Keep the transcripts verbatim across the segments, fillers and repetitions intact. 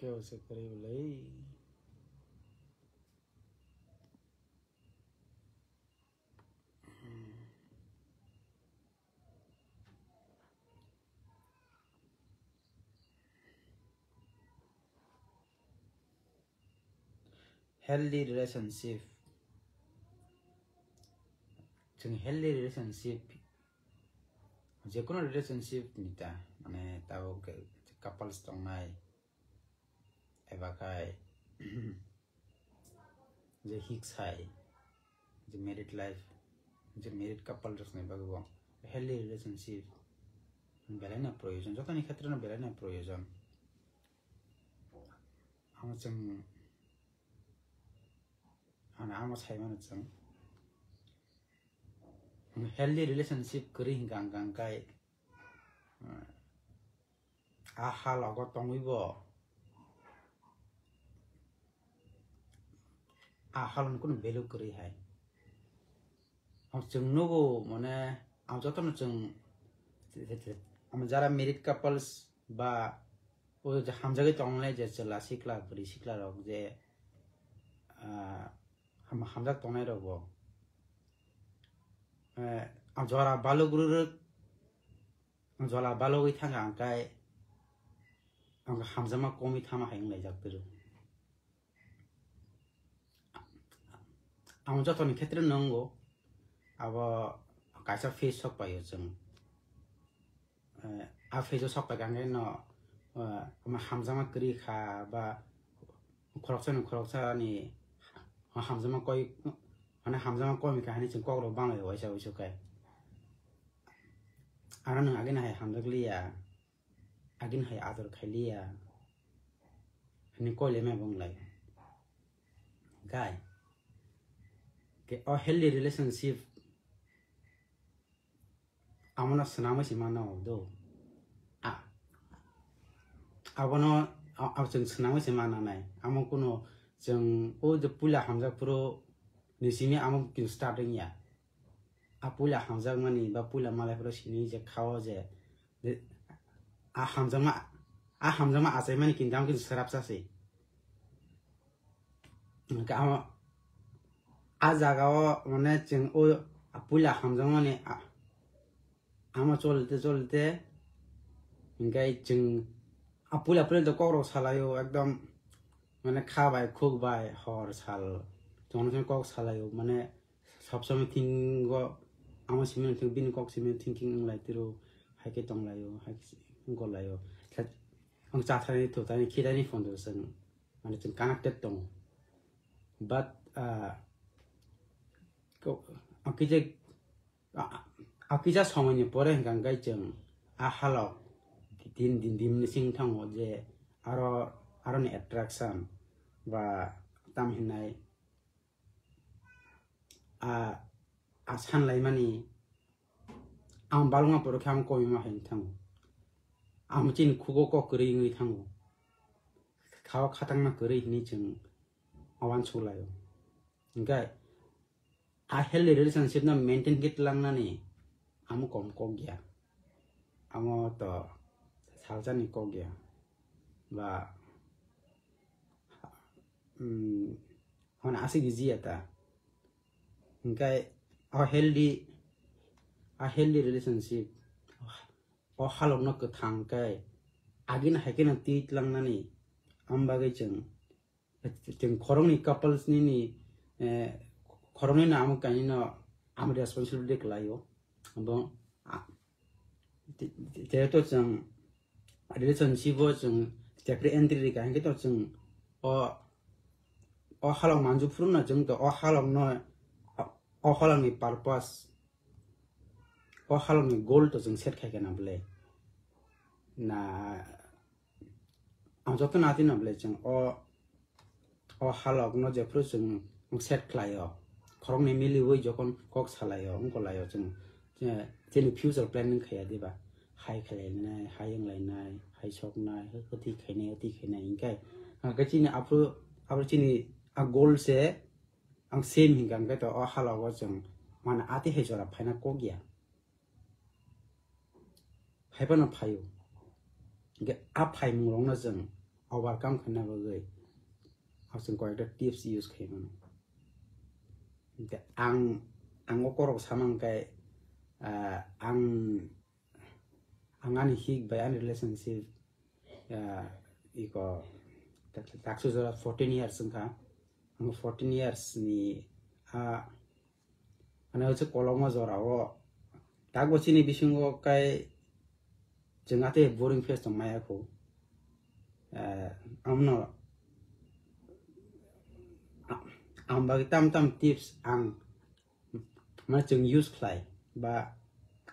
Kebo se kwrwi bwlai. Healthy relationship. Chwng healthy relationship, jekono relationship ni ta, mane tabuk couples tongnai, eba khai je hik sai, je married life, je married couple rok ni bagwi bo healthy relationship belai no proyojon, jotoni khetre no belai no proyojon. Amo chwng, ano amo sai mano chwng. Healthy relationship kwrwi hwnkha hwnkha hwnkhe, ah, a halogo tongwi bo, a haloni kunu value kwrwi hai. Ang chwng nugo, mane, ang jotono chwng, amo jara married couples ba o je hamjagwi tongnai je chwla sikla, bwrwi sikla rok je, ah, ham-, hamjak tongnai rok bo, eh, ang jora baluk rwrwk, ang jora balugwi thangkha, ang kai ang hamjakma komwi thama hai wnglaijak tiro. Ang jotoni khetre nwngo, abo kaisa phase sok paio chwng. Eh, a phase o sok paikha hwnkhe no, eh, omo hamjakma kwrwi kha ba khoroksa ni khoroksa ni hamjakma koi, mane hamjakma koi kha hinwi chwng kok rok bang lai waisa waisa khe. Ano nwng agini hai hamjak liya, agini hai ador khai liya hinwi koi lai ma bung lai. Guy, ke o healthy relationship amono swnamwi se mano do. A, abono, a, a, chwng swnamwi se mananai. Amo kuno chwng o je puila hamjak phuru ni simi amo kin start wngya. A puila hamjakmani ba puila malai phuru sini je khao je, je a hamjakma, a hamjakma achaimani kin dam kin srapsa se. Hwnkhe amo, a jaga o mane chwng o puila hamjakmani a-, amo cholite cholite hwnkhe chwng a puila puila kok rok salaio ekdom mane kha bai khuk bai hor sal chwng kok salaio mane sob somoi thingo amo simi thing bini kok simi thinking wng lai tiro hai khe tong laio hai khe wng kok laio ang cha thani thu thani khi thani phone do chwng mane chwng connected tongo. But, ah, ko-, akija, a-, akija somoini pore hwnkha hwnkhe chwng a halok din, din, din ni sing thango je aro, aroni attraction ba tam hinai a, a sanlaimani ang balwngma pore khe ang komima hai thango. Ang chini khugo kok kwrwi wngwi thango. Khao khatangma kwrwi hinwi chwng uansuk laio. Hwnkhe a healthy relationship no maintain khe twlangnani amo kom kok ya. Amo to salsani kok ya. Ba, mm, hwn aswk easy ya ta. Hwnkhe a healthy, a healthy relationship, o halokno kwthang khe agini hai kheno twi tlangnani, amo bagwi chwng, chwng khoroknwi couples nini, eh, khoroknwino amo kainwino amo responsibility kwlaio. Abo, a, je-, jehetu chwng relationship o chwng chapter entry rikha, hinkhe to chwng o, o halok manju phuru no chwng to o halok no, o halok ni purpose, o halok ni goal to chwng set khai khe na bwle. Na, ang joto na tino bwle chwng o, o halok no jephuru chwng set khlaio, khoroknwi miliwi jokon kok salaio, wng kolaio chwng, je, chini future planning khaiya diba, hai khlainai, hai wnglainai, hai soknai, hai kwtwi khainai, kwtwi khainai, hinkhe, hinkhe chini aphuru, aphuru chini a goal se ang same hinkha, hinkhe to o halogo chwng mane atwi hai jora phaina kok ya. Hai phano phaio. Hinkhe a phaimung rokno chwng overcome khaina bagwi aswk koyekta tips use khaimano. Hwnkhe ang, ang o korok samang khe, ah, ang, ang ani hik bai ani relationship, ah, iko tak-, taksu jora fourteen years wngkha. Ang fourteen years ni, ah, Mane hwchwk kolokma jorao takbo chini bisingo kai chwng atwi boring phase tong maya kho. Eh, amno a-, ang bagwi tam tam tips ang mane chwng use khlai ba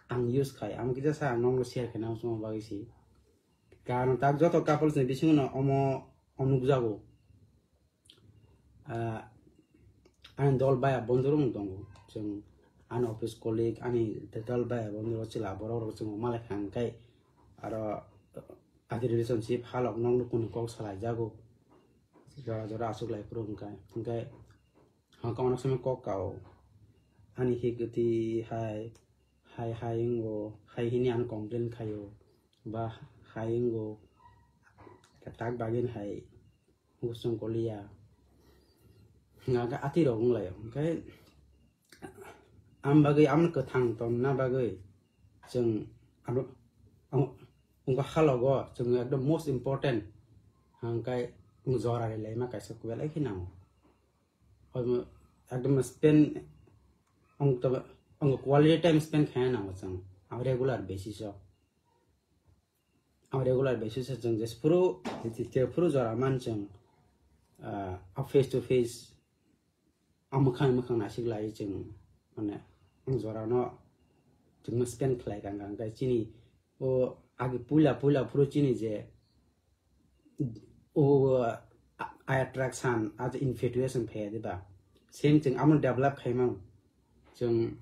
ang use khai, ang kisa sa ang nokno share khaina chwng bagwi si. Karon tak joto couples ni bisingo no omo o nukjago. Ah, ani dol baya bondhu rok tongo. Chwng ani office colleague, ani dol baya bondhu rok chwla borok rok chwng malai kha hwnkhe aro adi relationship halok nok nukuni kok salai jago. Jora jora aswk lai phuru hwnkhe, hwnkhe hwnkhe onek somoi kok kao. Ani hi kwtwi hai, hai, hai wngo, hai hini ano complain khaio, ba hai wngo, tak bagwi hai. Gusung koliya. Nga khe ati rok wng lai. Hwnkhe am bagwi, am kwthang tongna bagwi chwng ano, ang, wngkha halogo chwng ekdom most important hwnkhe wng jora ri laima kaisa kwbelai khe nango. Omo ekdom spend ang to, ang quality time spend khaina nango chwng ang regular basis o. Ang regular basis o chwng jephuru, jephuru jora man chwng, ah, face to face, ang mwkhang mwkhang naisik lai chwng, mane, ang jora no chwng spend khlai kha, hwnkhe chini o agi puila, puila phuru chini je, o, a, attraction, a je infatuation phaiya diba? Same chwng amo develop khaimang. Chwng,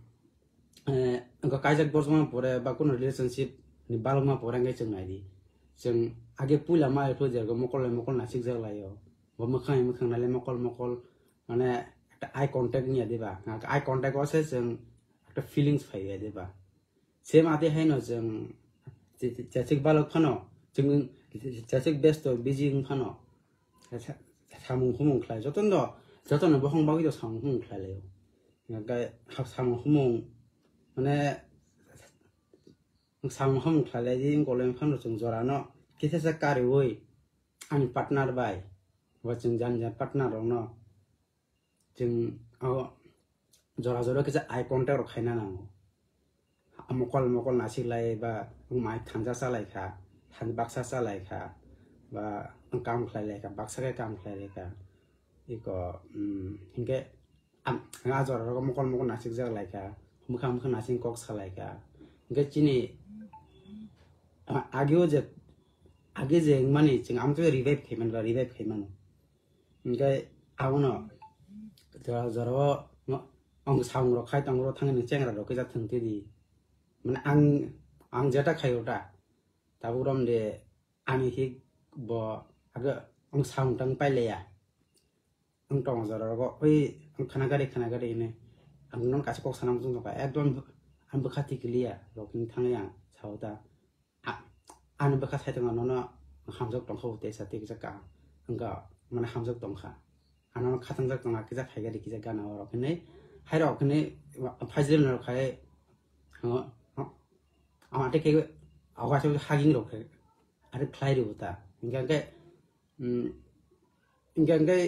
eh, wngkha kaijak borjokma pore ba kuno relationship ni balokma pore wngkhe chwng naidi. Chwng age puila ma phuru jergo mokol lai mokol nasikjak laio. Bo mwkhang hai mwkhang naile mokol mokol, mane, ekta eye contact wngya diba? Eye contact o se chwng ekta feelings phaiya diba? Same ati haino chwng je-, je-, jachik balok phano, chwng jachik besto busy wng phano, sa-, samung humung khlai, jotono, jotono bohong bagwi to samung humung khlai laio. Hingkhe ha-, samung humung, mane, samung humung khlai lai di, wng kolai phano chwng jorano kisa sa kariui ani partner bai, bo chwng jani jani partner rokno, chwng o jora jora kisa eye contact rok khaina nango. Mokol mokol naisik lai ba mai thanja cha lai kha, than baksa cha lai kha, ba kam khlai lai kha, baksa khe kam khlai lai kha. Iko, mm, hinkhe am, a jora rogo mokol mokol naisik jak lai kha, mwkhang mwkhang naisik kok sa lai kha. Hinkhe chini, a, age o je, age je wngmani chwng amtwi revive khai man ba, revive khai mano. Hinkhe abono jora jorao ang samung rok khai tongo, thangni chengra rok kisa thwng twi di. Mane ang, ang jeta khai ota. Tabuk rom de ani hik bo age ang samung tang pai leya. Ang tong jora rogo oi ang khana gari khana gari hine ang non kaisa kok sana muchung tongkha ekdom ang bwkha tikiliya rok ni thangya sao ta. A-, ani bwkha sai tongma nono hamjak tongkha bo teisa tei kisa kaham. Wngkha, mane hamjak tongkha. Ano khatangjak tongkha, kisa phai gari kisa gana orok hinwi. Hai rok hinwi phaijrem rok khai, o, o, ama tei khe, o, kaisa haging rok khai. Are khlai rw ta. Hingkha khe, mm, hingkha khe,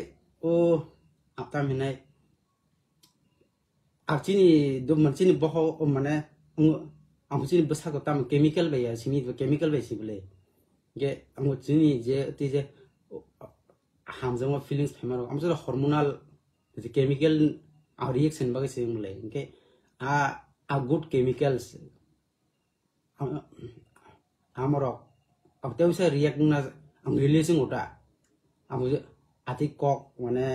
o, aptam hinai, Ang chini dum-, chini boho, o mane, ang, ang chini bwsako tamo chemical bai ya, simi bo chemical bai si bole. Ge ang chini je, tei je, o, hamjakma feelings phaima rok, ang chini hormonal, je chemical, ang reaction bagwi se bole. Ge a, a good chemicals, Am-, amorok, abo tei wngsa react wngna ang release wng ota. Abo je ati kok, mane,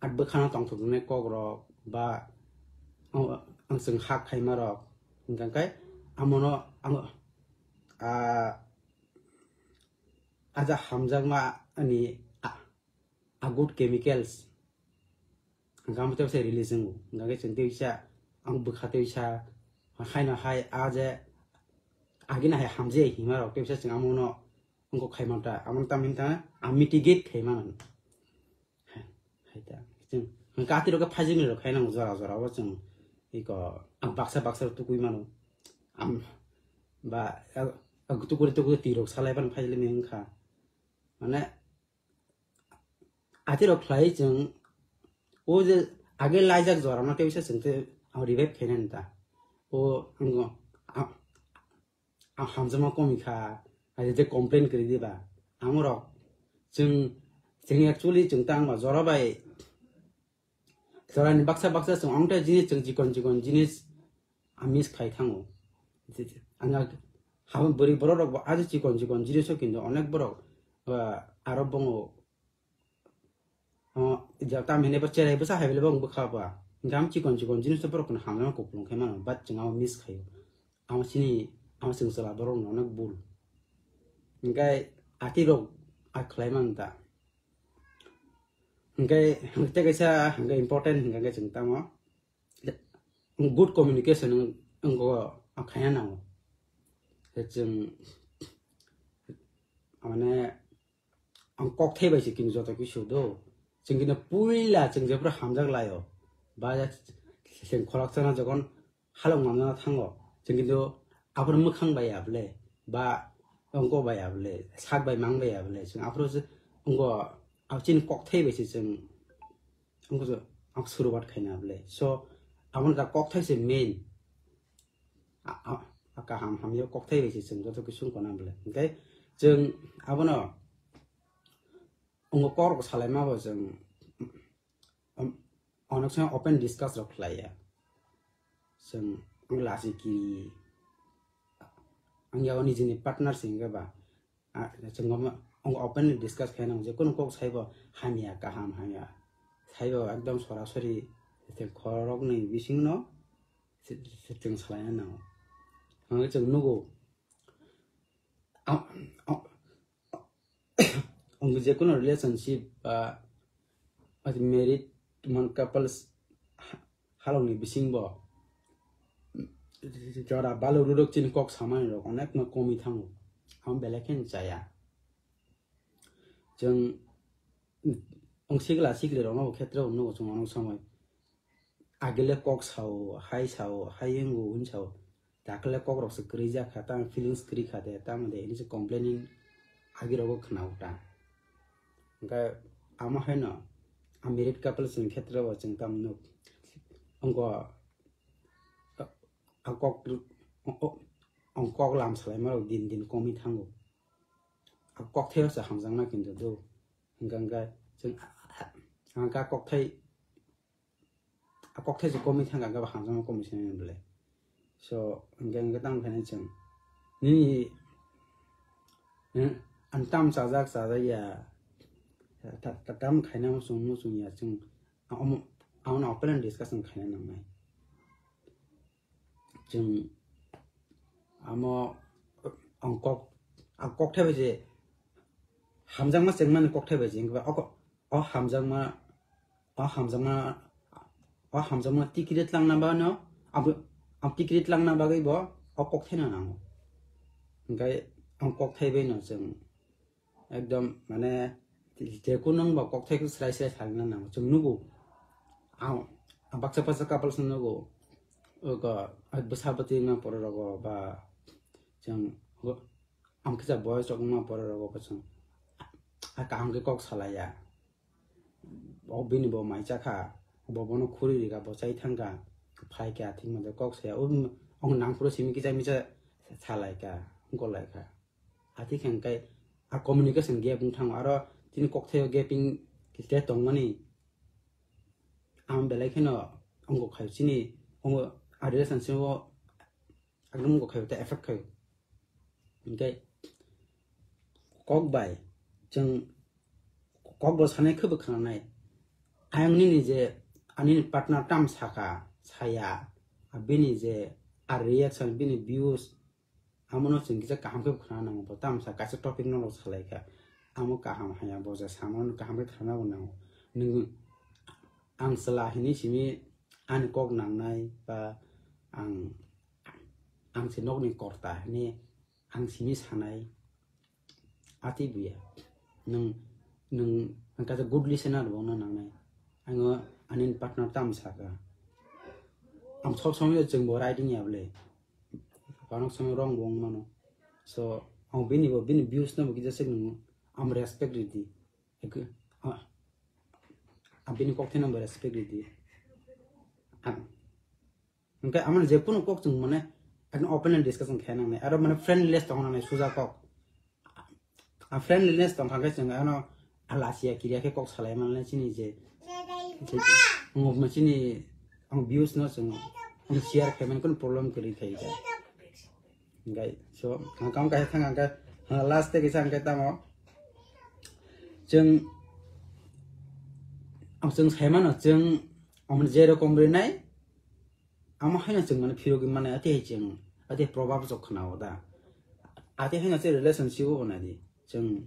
at bwkhano tongthoknai kok rok, ba ang, ang chwng hak khaima rok, hingkha khe amono ang, ah, aja hamjakma ani, ah, a good chemicals. Hingkha amo tei wngsa release wngo. Hingkha khe chwng tei wngsa ang bwkha tei wngsa haino hai a je agini hai hamjai hima rok tei wngsa chwng amo no wngkok khaimanta, amoni tamhinta ang mitigate khaimano. Hai ta. Chwng hwnkhe atirok khe phaijak ni rok khainang jora jora o chwng iko ang baksa baksa rok tukui mano. Am ba tukuri tukuri twi rok salai ban phaijak ni wngkha. Mane atirok khlai chwng o je age laijak jora no tei bisa chwng te ang revive khainani ta. O ang ang hamjakma komi kha, aje je complain kwrwi diba. Amorok chwng chwng actually chwng tangma jora bai jorani baksa baksa chwng ongtai jinis chwng chikon chikon jinis a miss khai thango. Anga habang bwrwi borok rok bo aje chikon chikon jiniso kintu onek borok aro bongo ja tam hene ba cherai bwsa hai bele bong bwkha ba. Gam chikon chikon jinis to borok no hamna kupulung khai mano, but chwng amo miss khaio. Amo chini amo chwng chwla borok no onek bul. Hingkai ati rok a khlai man ta. Hingkai hingkai kaisa hingkai important hingkai chwng tamo good communication wng go a khaina nango. Chwng mane ang kokthai bai se kini joto kisu do. Chwng kini puila chwng jephru hamjak laio. Ba chwng khoroksa na jokon halok manjana thango. Chwng kintu aphuru mwkhang bai ya bwle, ba ongko bai ya bwle, sak bai mang bai ya bwle. Chwng aphuru se ongko abo chini kokthai bai se chwng ongko se ang surubat khaina bwle. So, aboni da kokthai se main. A, a, a kaham hamya kokthai bai se chwng joto kisung kona bwle. Hingke chwng abono wngo kok rok salaima bo chwng, um, onek somo open discuss rok khlai ya. Chwng ang lachi kiri, ang yago nijini partner se hingke ba, a, chwng omo, ang openly discuss khaina, je kunu kok saibo hamya, kaham, hamya, saibo ekdom sorasori, je khoroknwi bisingno, se, se chwng salaina nango. Ang chwng nugo, ang, ang, ang je kunu relationship ba, ba married man couples ha-, halokni bisingbo jora balu rurok chini kok samani rok onek no komi thango. Ang belai khe chaya. Chwng, ang sikla sikli rokno bo khetre bo nugo chwng onek somoi. Agile kok sao, hai sao, hai wngo, hwn sao. Dakle kok rok se kwrwi jak kha, tamo feelings kwrwi kha de, tamo de, hini se complaining agi rogo khna uta. Hingke amo haino, a married couples ni khetre bo chwng tamo nuk. Ongko, a kok, o, o, ang kok lam salaima rok din din komi thango. A kokthai se hamjakna kintu do. Hingke hingke chwng, a, a, a, ang ka kokthai, a kokthai se komwi thangkha, ang khe bo hamjakma komwi se nai bwle. So, hingke, hingke tamo khainai chwng. Nini, eh, ang tam chajak, chajak ya, ta, ta, tam khaina muchung, muchung ya chwng. Amo, amo open discussion khaina nangnai. Chwng amo ang kok, ang kokthai bai je hamjakma chengmani kokthai bai je, hingke ba o ko-, o hamjakma, o hamjakma, o hamjakma tikiri tlangna ba no, abo, ang tikiri tlangna bagwi bo o kokthai no nango. Hingke ang kokthai bai no chwng ekdom mane je kunu wng ba kokthai khe srai srai salna nango. Chwng nugo, ang, ang baksa baksa couples no nugo, ogo, bwsa bwtwi wngma pore rogo ba chwng, ang kisa boyos rok wngma pore rogo bo chwng a kaham khe kok salaiya. O bini bo mai chakha, bo bono khuri rikha, bo chai thangkha, phaikha, thik mode kok saya, o, o nangphuru simi kisa misa salaikha, golaikha. Ati khe hingke a communication gap wng thango, aro chini kokthaio gaping khe tongmani. Ang belai kheno wngo khaio chini, wngo a relationship o ekdom wngo khaio tei effect khaio. Hingke kok bai chwng kok bo sanai khe bo khnanai. Ayang nini je, anini partner tam saka, saya, bini je a reaction, bini views, Amono chwng kisa kaham khe khna nango, bo tamsa kaisa topic no rw salai kha. Amo kaham haya bo ja samano kaham khe khna bo nango. Nwng ang chwla hinwi simi ani kok nangnai ba ang, ang se nokni korta hinwi ang simi sanai. Ati buya. Nung, nung, ang kata good listener bo na nangnai. Ang ani partner tam saka. Ang sob somoi chwng bo right wngya bole. Panok somoi wrong bo wng mano. So, ang bini bo, bini views no bo kisa sek nung, ang respect ridi. Ek, ah, ang bini kok thai no bo respect ridi. Ang, Hwnkhe amoni je kunu kok chwng mane ekdom openly discussion khe nangnai, aro mane friendliness tong nangnai, suja kok. A friendliness tong kha khe chwng ano a lachiya kiriya khe kok salai manle chini je, je, chini ang views no chwng ang share khe mani kunu problem kwrwi khai khe. Hwnkhe so ang kam kaisa thang ang khe last tei kisa ang khe tamo chwng ang chwng sai mano chwng amoni je rokom rinai. Amo haino chwng mane phirogwi mane ati hai chwng ati probab jok khna o da. Ati haino se relationship o na di. Chwng,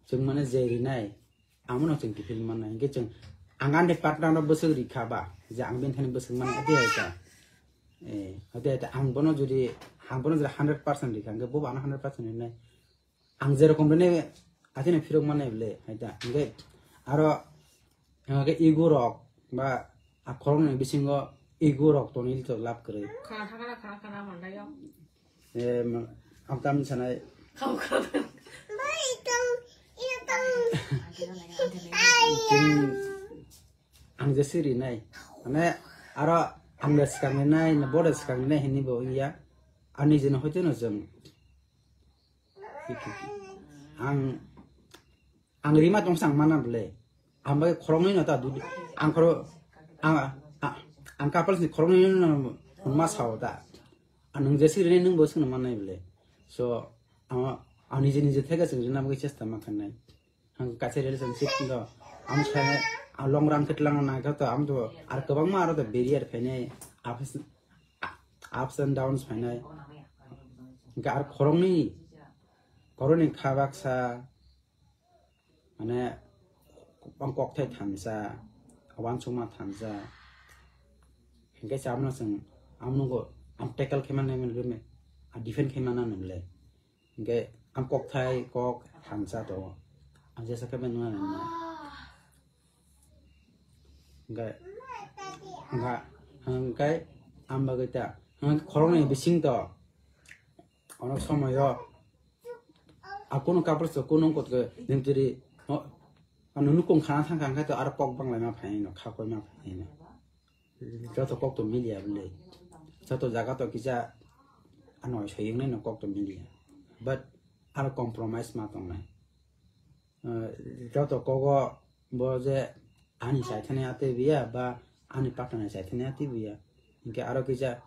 chwng mane je rinai, amo no chwng kiphil mannai. Hwnkhe chwng ang ani partner no bwswk rikha ba, je ang bini thani bwswk mannai ati hai ta. Eh, ati hai ta ang bono jodi, ang bono jodi hundred percent rikha, hwnkhe bo ano hundred percent rinai. Ang jerokom rene atini phirok mannai bole, hai ta. Hwnkhe aro, hwnkhe ego rok ba a khoroknwi bisingo ego rok tonwi to lab kwrwi. Khana thangana, khana khana mandayo. Em, ang tam sanai. Khao khao. Chwng ang je siri nai. Mane aro ang da swkang nai, na bo da swkang nai hinwi bo wngya. Ani jeno hoite no chwng. Ang, ang rima tong sang mana bole. Ang bai khoroknwi no ta dudi. Ang khoro, ang, ang, ang couples ni khoroknwi no ma sao ta. Ang nung jesi rini nung bo sung mana bole. So, ang, ang nije nije thega sung rina bai chesta ma khanai. Ang kaisa relationship do. Ang sa, ang long run khe tlang na kha to, ang to, ar kwbangma aro to barrier phainai. Ups, ups and downs phainai. Hwnkhe ar khoroknwi, khoroknwi kha baksa, mane, ang kokthai thansa, uansukma thansa. Hwnkhe se abono chwng, abono go, ang tackle khe mannai, mwnwi, a defend khe manna nwngle. Hwnkhe ang kokthai, kok thansa tongo. Ang jesa khe mwnwi nwngle. Hwnkhe, hwnkha, hwnkhe ang bagwi ta, hwnkhe khoroknwi bising to, ono somoyo, a kunu couples to kunu kot ke nengtiri, o, ano nukung khana thangkha hwnkhe to aro kok banglaima phaino, kha koima phaino. Joto kok to miliya bole. Joto jaga to kisa ano soyungnai no kok to miliya. But aro compromise ma tongnai. Eh, joto kogo bo je ani saithani ati biya ba ani partner ni saithani ati biya. Hwnkhe aro kisa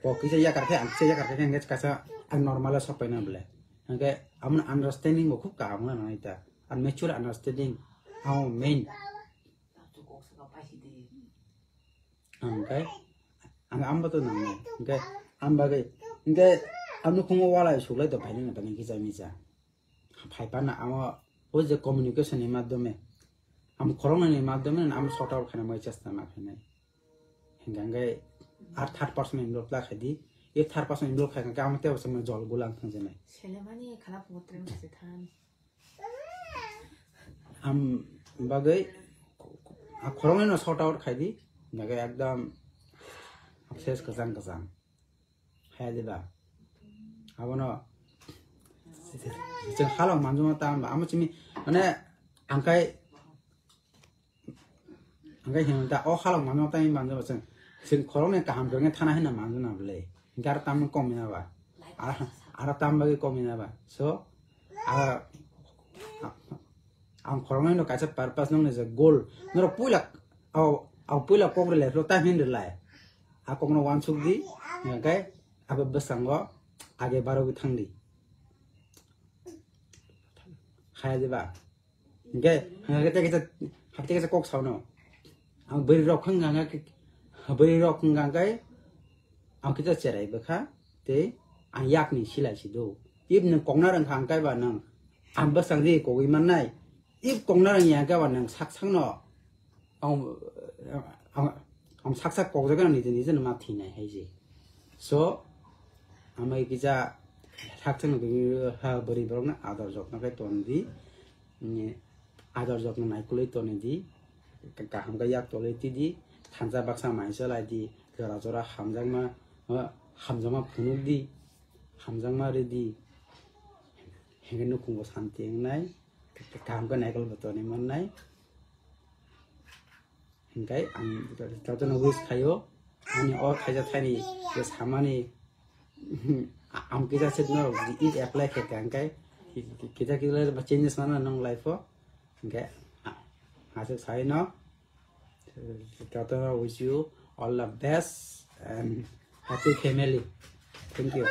kok kisa yakar khe ang kisa yakar khe hwnkhe kasa ang normal o sok paina bole. Hwnkhe amoni understanding bo khub kaham wngna nang ta. Ar mutual understanding amo main. Hwnkhe ang, ang ambo to nang nai. Hwnkhe ang bagwi, hwnkhe ang nukhungo walai suklai to phainai no tani kisa misa. Phai phano amo o je communication ni madhyome, amo khoroknwi ni madhyome no amo sort out khaina bai chesta ma khainai. Hingkha hingkhe ar third person involve la khaidi. If third person involve khai kha, amo tei bo chwngno jol gulang thang jenai. Selemani khala putre mesti than. Am bagwi a khoroknwi no sort out khaidi. Hingkhe ekdam ses kwchang kwchang. Haya diba? Abono chwng halok manjuma ta hwnba, amo chini mane angkai, angkai hinwi ta o halok manjuma ta hinwi manjuma chwng, chwng khoroknwi kaham kwrwngwi thana hinwi manjuna bwle. Hinkhe aro tamni komina ba? Aro, aro tam bagwi komina ba? So, a, a, ang khoroknwi no kaisa purpose nokni je goal, norok puila, o, o puila kok rwlai phuru ta hinwi rwlai. A kokno uansuk di, hingkhe abo bwskango age barogwi thang di. Haya diba? Hingkhe, hingkhe tei kaisa, hingkhe tei kaisa kok sao no. Ang bwrwi rok hwnka hingkhe, bwrwi rok hwnka hingkhe, ang kisa cherai bwkha, tei ang yakni silai si do. If nwng kokna rwngkha hingkhe ba nwng, ang bwsang ri kogwi mannai. If kokna rwngya hingkhe ba nwng sak sakno, ang, ang, ang sak sak kokjagwi nang nijeni nijeni ma thinai hai se. So, amai kisa Hakchang ha bwrwi borokno ador jotno khe ton di. Ador jotno naikolwi toni di. Kaham khe yak tolwi twi di. Thansa baksa mai chalai di. Jora jora hamjakma hamjakma phunuk di. Hamjakma rw di. Hingke nukhungo santi wngnai. Kaham khe naikolwi toni mannai. Hingke ang jotono wish khaio, ani o khaijak thani je samani, ang kisa se norok i apply khe ka hingke kisa kisa changes mana nong life o. Hingke aswk sai no, jotono wish you all the best and happy family. Thank you.